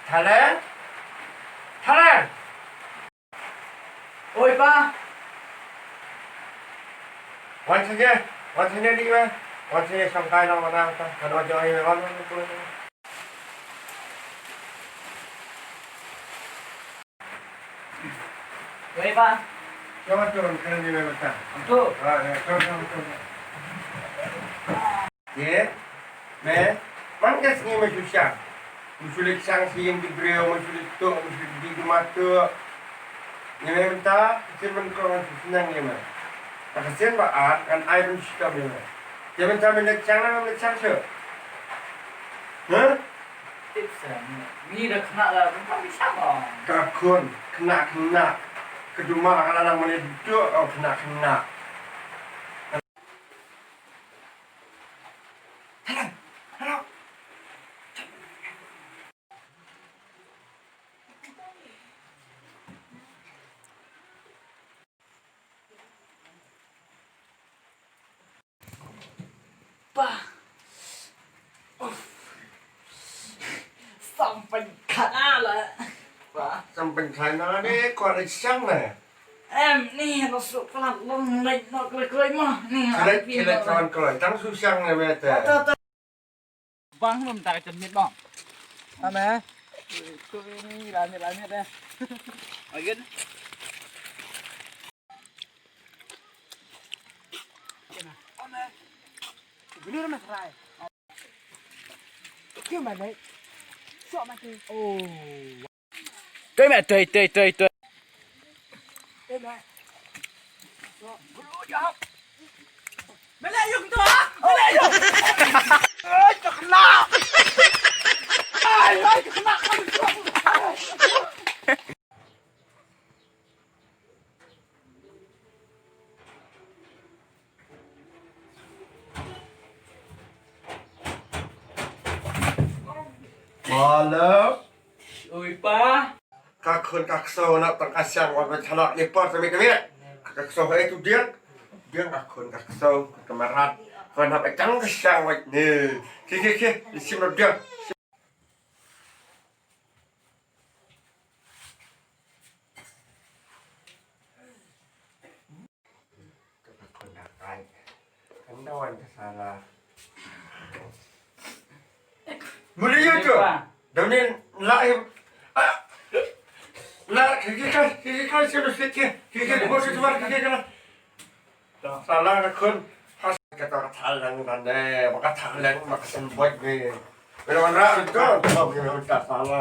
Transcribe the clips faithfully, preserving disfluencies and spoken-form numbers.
Thaleng? Thaleng! Oi, Pa! Wan sini, wan sini, di, wan. Wan sini, sampai nang mana, ka, ka doh joi, wan, wan, wan, wan. Oi, Pa. Jom, jom, kena ni, wan, wan. Untuk? Ah, ya, jom, jom, jom. Ye, me, man ka sngi me shu shang. Me shu leit shang sha ïing ki briew, me shu leit tuh, me shu leit dih ki matuk. Ye me mynta, ka sien ban kong ngan shu sngewthuh ïa me. Ka sien ba ar, ngan ai ban shitom ïa me. Ye mynta me leit shang ne mem leit shang shuh? Huh? Tip sa, ngi da khynnah la, mynta me shang ong. Ka khun, khynnah, khynnah. Ka duma ka la nang mane duk, oh, khynnah, khynnah. Ba. Uf. Sam pynkhana la. Ba, sam pynkhana ne, kwah leit shang ne. Em, ni, la suk khlad lem leit noh kloi kloi mo. Ni, khlet, khlet kawan kloi. Tang shu shang ne me te. Ta, ta, ta. Bang, mynta ka jan miet bang. Ame. Tu ni, la miet, la miet deh. Again. Ame. Bener, Mas Rai. Kyo ma dai. Sok ma tu. Oh. Toi me, toi, toi, toi, toi. Hello. Oi, Pa. Ka khun ka ksew na tang ka shang wan ban shalak ïa por tymmen tymmen. Ka ksew hai tu diang. Diang ka khun ka ksew ka marat. Ka nap ai tang ka shang wai ne. Ki ki ki. Sim lo diang. Ka khun ka kai. Kan da wan ka sala. Muli yu tu. Dam ni la im. Ah. La ki ki kai ki ki kai sila siki ki ki bos tu ki ki kai. Sala ka khun. Has ka ta thalang dan de. Ba ka thalang ba ka sen boj ni. Bila wan ra tu. Ba ki ka sala.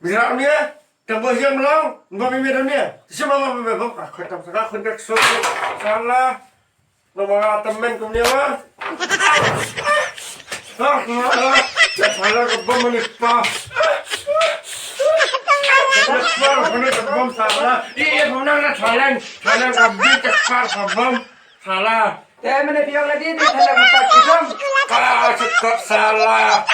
Mira ni. Tang ba hiam lang, ba mi mi dam nia. Siapa ba mi ba ka khun tang ka khun ka so. Sala. No ba tymmen kum nia ba. Ah, sala ka bom ni pa. Ka bom sala. Iya, bom na thalang, thalang ka bit ka bom sala. Te mene biang lagi di thalang ka bom. Ah, cakap sala.